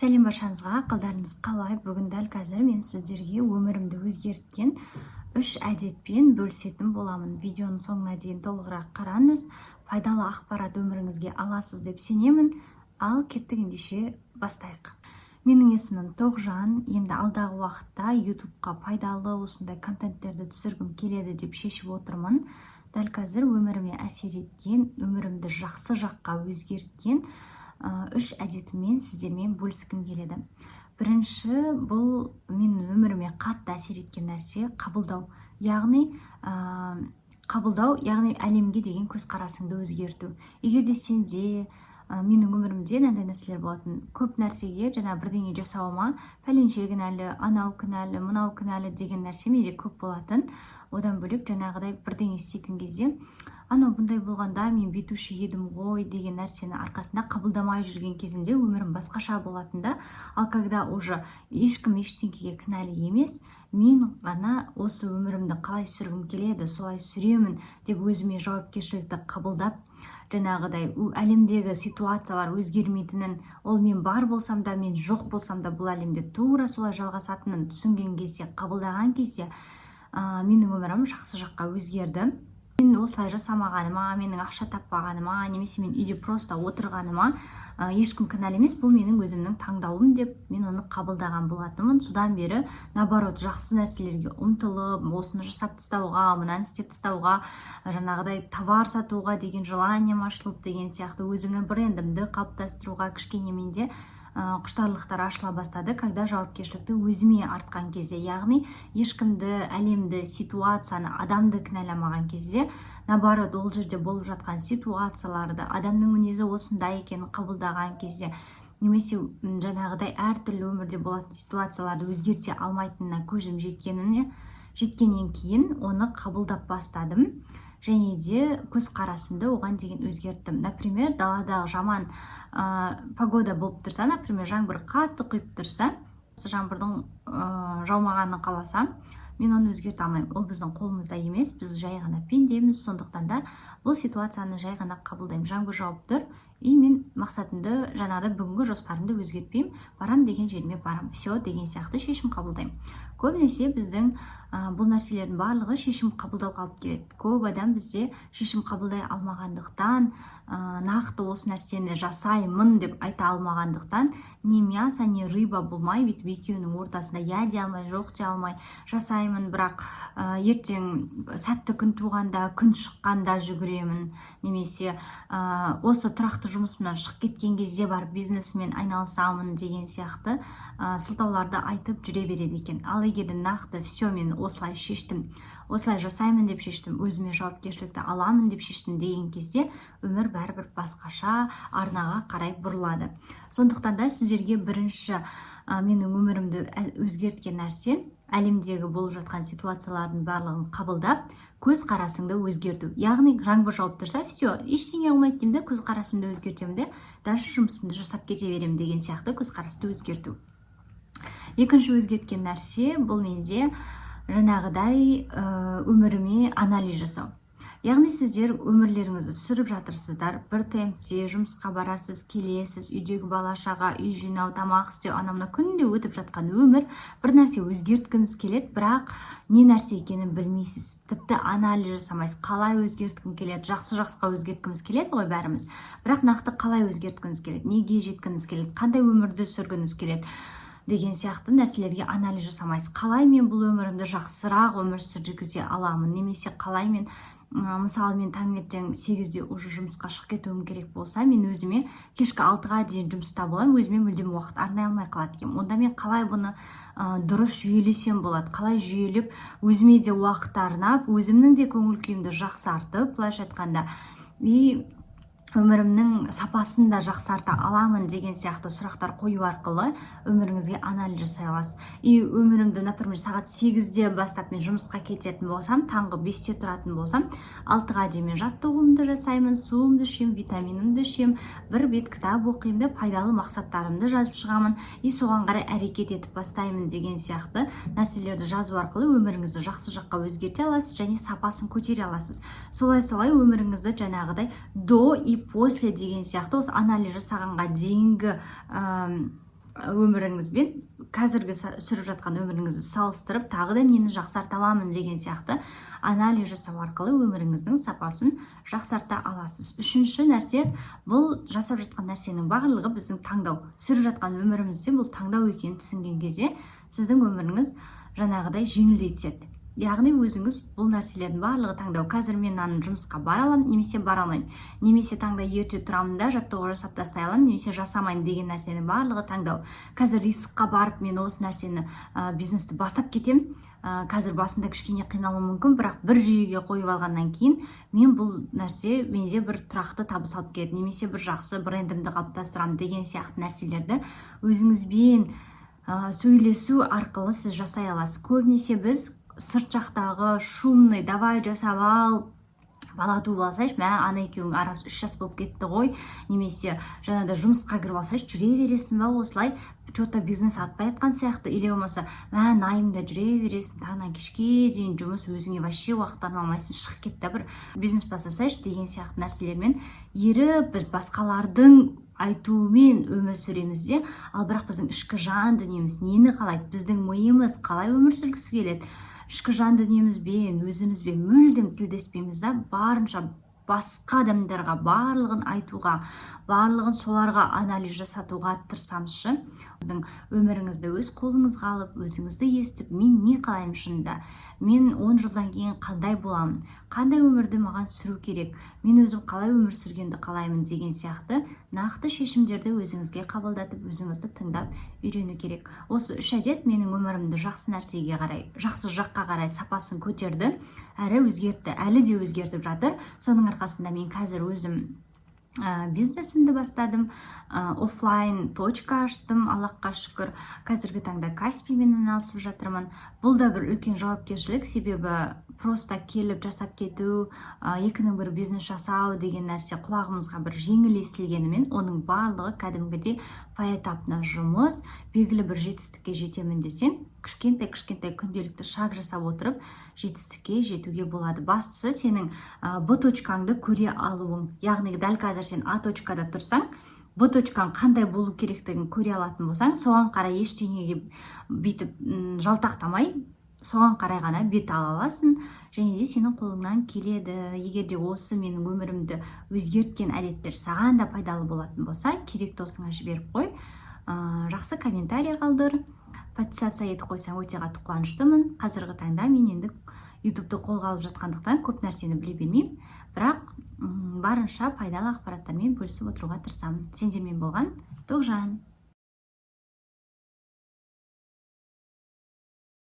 Сәлем баршаңызға! Қалдарыңыз қалай? Бүгін, дәл қазір мен сіздерге өмірімді өзгерткен үш әдетпен бөлісетін боламын. Видеоның соңына дейін толығырақ қараңыз, пайдалы ақпарат өміріңізге аласыз деп сенемін. Ал кеттік ендеше, бастайық. Менің есімім Тоғжан. Енді алдағы уақытта Ютубқа пайдалы осындай контенттерді түсіргім келеді деп шешіп отырмын. Дәл қазір өміріме әсер еткен, өмірімді жақсы жаққа өзгерткен үш әдетіммен сіздермен бөліскім келеді. Бірінші, бұл менің өміріме қатты әсер еткен нәрсе – қабылдау. Яғни қабылдау, яғни әлемге деген көзқарасыңды өзгерту. Егер де сенде менің өмірімде мынандай нәрселер болатын: көп нәрсеге, жаңа бірдеңе жасауыма пәленше кінәлі, анау кінәлі, мынау кінәлі деген нәрсе менде көп болатын. Одан бөлек, жаңағыдай бірдеңе істейтін кезде анау бұндай болғанда мен бүйтуші едім ғой деген нәрсені арқасында қабылдамай жүрген кезімде өмірім басқаша болатын да. Ал когда уже ешкім ештеңкеге кінәлі емес, мен ғана осы өмірімді қалай сүргім келеді, солай сүремін деп өзіме жауапкершілікті қабылдап, жаңағыдай әлемдегі ситуациялар өзгермейтінін, ол мен бар болсам да, мен жоқ болсам да, бұл әлемде тура солай жалғасатынын түсінген кезде, қабылдаған кезде менің өмірім жақсы жаққа өзгерді. Мен осылай жасамағаныма, менің ақша таппағаныма немесе мен үйде просто отырғаныма ешкім кінәлі емес, бұл менің өзімнің таңдауым деп мен оны қабылдаған болатынмын. Содан бері, наоборот, жақсы нәрселерге ұмтылып, осыны жасап тастауға, мынаны істеп тастауға, жаңағыдай товар сатуға деген желанием ашылып деген сияқты, өзімнің брендімді қалыптастыруға кішкене менде құштарлықтар ашыла бастады, когда жауапкершілікті өзіме артқан кезде, яғни ешкімді, әлемді, ситуацияны, адамды кінәламаған кезде, наоборот, ол жерде болып жатқан ситуацияларды, адамның мінезі осындай екенін қабылдаған кезде немесе жаңағыдай әртүрлі өмірде болатын ситуацияларды өзгерте алмайтынына көзім жеткеннен кейін оны қабылдап бастадым және де көзқарасымды оған деген өзгерттім. Например, даладағы жаман погода болып тұрса, например, жаңбыр қатты құйып тұрса, осы жаңбырдың жаумағанын қаласам, мен оны өзгерте алмаймын, ол біздің қолымызда емес, біз жай ғана пендеміз. Сондықтан да бұл ситуацияны жай ғана қабылдаймын: жаңбыр жауып тұр, и мен мақсатымды, жаңағыдай бүгінгі жоспарымды өзгертпеймін, барам деген жеріме барамын, все деген сияқты шешім қабылдаймын. Көбінесе біздің бұл нәрселердің барлығы шешім қабылдауға алып келеді. Көп адам бізде шешім қабылдай алмағандықтан, нақты осы нәрсені жасаймын деп айта алмағандықтан, ни мясо, ни рыба болмай, бүйтіп екеуінің ортасында, я дей алмай, жоқ дей алмай, жасаймын, бірақ ертең сәтті күн туғанда, күн шыққанда жүгіремін немесе осы тұрақты жұмысымнан шығып кеткен кезде барып бизнесмен айналысамын деген сияқты сылтауларды айтып жүре береді екен. Ал егер де нақты все, мен осылай шештім, осылай жасаймын деп шештім, өзіме жауапкершілікті аламын деп шештім деген кезде өмір бәрібір басқаша арнаға қарай бұрылады. Сондықтан да сіздерге бірінші, менің өмірімді өзгерткен нәрсе – әлемдегі болып жатқан ситуациялардың барлығын қабылдап, көзқарасыңды өзгерту. Яғни жаңбыр жауып тұрса, все, ештеңе болмайды деймін да, көзқарасымды өзгертемін де, дальше жұмысымды жасап кете беремін деген сияқты көзқарасты өзгерту. Екінші өзгерткен нәрсе – бұл менде жаңағыдай өміріме анализ жасау. Яғни сіздер өмірлеріңізді сүріп жатырсыздар бір темпте: жұмысқа барасыз, келесіз, үйдегі бала шаға, үй жинау, тамақ істеу, анау мынау күнде өтіп жатқан өмір. Бір нәрсе өзгерткіңіз келеді, бірақ не нәрсе екенін білмейсіз, тіпті анализ жасамайсыз. Қалай өзгерткім келеді? Жақсы жақсыға өзгерткіміз келеді ғой бәріміз, бірақ нақты қалай өзгерткіңіз келеді, неге жеткіңіз келеді, қандай өмірді сүргіңіз келеді деген сияқты нәрселерге анализ жасамайсыз. Қалай мен бұл өмірімді жақсырақ өмір сүргізе аламын немесе қалай мен мысалы, мен таңертең 8-де уже жұмысқа шығып кетуім керек болса, мен өзіме кешкі 6-ға дейін жұмыста боламын, өзіме мүлдем уақыт арнай алмай қалады екенмін. Онда мен қалай бұны дұрыс жүйелесем болады, қалай жүйелеп, өзіме де уақыт арнап, өзімнің де көңіл күйімді жақсартып, былайша айтқанда, и өмірімнің сапасын да жақсарта аламын деген сияқты сұрақтар қою арқылы өміріңізге анализ жасай аласыз. И өмірімді, например, сағат 8-де бастап мен жұмысқа кететін болсам, таңғы 5-те тұратын болсам, 6-ға дейін мен жаттығуымды жасаймын, суымды ішемін, витаминімді ішемін, бір бет кітап оқимын да, пайдалы мақсаттарымды жазып шығамын и соған қарай әрекет етіп бастаймын деген сияқты нәрселерді жазу арқылы өміріңізді жақсы жаққа өзгерте аласыз және сапасын көтере аласыз. Солай өміріңізді жаңағыдай до и после деген сияқты осы анализ жасағанға дейінгі Өміріңізбен қазіргі сүріп жатқан өміріңізді салыстырып, тағы да нені жақсарта аламын деген сияқты анализ жасау арқылы өміріңіздің сапасын жақсарта аласыз. Үшінші нәрсе: бұл жасап жатқан нәрсенің барлығы біздің таңдау. Сүріп жатқан өмірімізде бұл таңдау екенін түсінген кезде сіздің өміріңіз жаңағыдай жеңілдей түседі. Яғни өзіңіз бұл нәрселердің барлығы таңдау. Қазір мен мынаны жұмысқа бара аламын немесе бара алмаймын, немесе таңда ерте тұрамын да, жаттығу жасап тастай аламын немесе жасамаймын деген нәрсенің барлығы таңдау. Қазір риск қа барып, мен осы нәрсені, бизнесті бастап кетемін. Қазір басында кішкене қиналуым мүмкін, бірақ бір жүйеге қойып алғаннан кейін мен бұл нәрсе менде бір тұрақты табыс алып келеді немесе бір жақсы брендімді қалыптастырамын деген сияқты нәрселерді өзіңізбен сөйлесу арқылы сіз жасай аласыз. Көбінесе біз сырт жақтағы шумный «давай, жасап ал, бала туып алсайшы, мә, ана екеуінің арасы 3 жас болып кетті ғой» немесе жаңағыдай «жұмысқа кіріп алсайшы, жүре бересің ба осылай, че-то бизнес атпай жатқан сияқты» или болмаса «мә, найымда жүре бересің, таңнан кешке дейін жұмыс, өзіңе вообще уақыт арнай алмайсың, шығып кет та, бір бизнес бастасайшы» деген сияқты нәрселермен еріп, біз басқалардың айтуымен өмір сүреміз де. Ал бірақ біздің ішкі жан дүниеміз нені қалайды, біздің миымыз қалай өмір сүргісі келеді, ішкі жан дүниемізбен, өзімізбен мүлдем тілдеспейміз да, барынша басқа адамдарға барлығын айтуға, барлығын соларға анализ жасатуға тырысамыз шы. Сіздің өміріңізді өз қолыңызға алып, өзіңізді естіп, мен не қалаймын шынында, мен 10 жылдан кейін қандай боламын, қандай өмірді маған сүру керек, мен өзім қалай өмір сүргенді қалаймын деген сияқты нақты шешімдерді өзіңізге қабылдатып, өзіңізді тыңдап үйрену керек. Осы үш әдет менің өмірімді жақсы нәрсеге қарай, жақсы жаққа қарай сапасын көтерді әрі өзгертті, әлі де өзгертіп жатыр. Соның арқасында мен қазір өзім бизнесімді бастадым, оффлайн точка аштым, Аллахқа шүкір. Қазіргі таңда Каспимен айналысып жатырмын. Бұл да бір үлкен жауапкершілік, себебі просто келіп жасап кету, екінің бір бизнес жасау деген нәрсе құлағымызға бір жеңіл естілгенімен, оның барлығы кәдімгідей поэтапно жұмыс. Белгілі бір жетістікке жетемін десең, кішкентай кішкентай күнделікті шаг жасап отырып жетістікке жетуге болады. Бастысы сенің Б точкаңды көре алуың. Яғни дәл қазір сен А точкада тұрсаң, Б точкаң қандай болу керектігін көре алатын болсаң, соған қарай ештеңеге бүйтіп жалтақтамай, соған қарай ғана бет ала аласың және де сенің қолыңнан келеді. Егер де осы менің өмірімді өзгерткен әдеттер саған да пайдалы болатын болса, керек досыңа жіберіп қой, жақсы комментарий қалдыр, подписаться етіп қойсаң, өте қатты қуаныштымын. Қазіргі таңда мен енді Ютубты қолға алып жатқандықтан, көп нәрсені біле бермеймін, бірақ барынша пайдалы ақпараттармен бөлісіп отыруға тырысамын. Сендермен болған Тоғжан.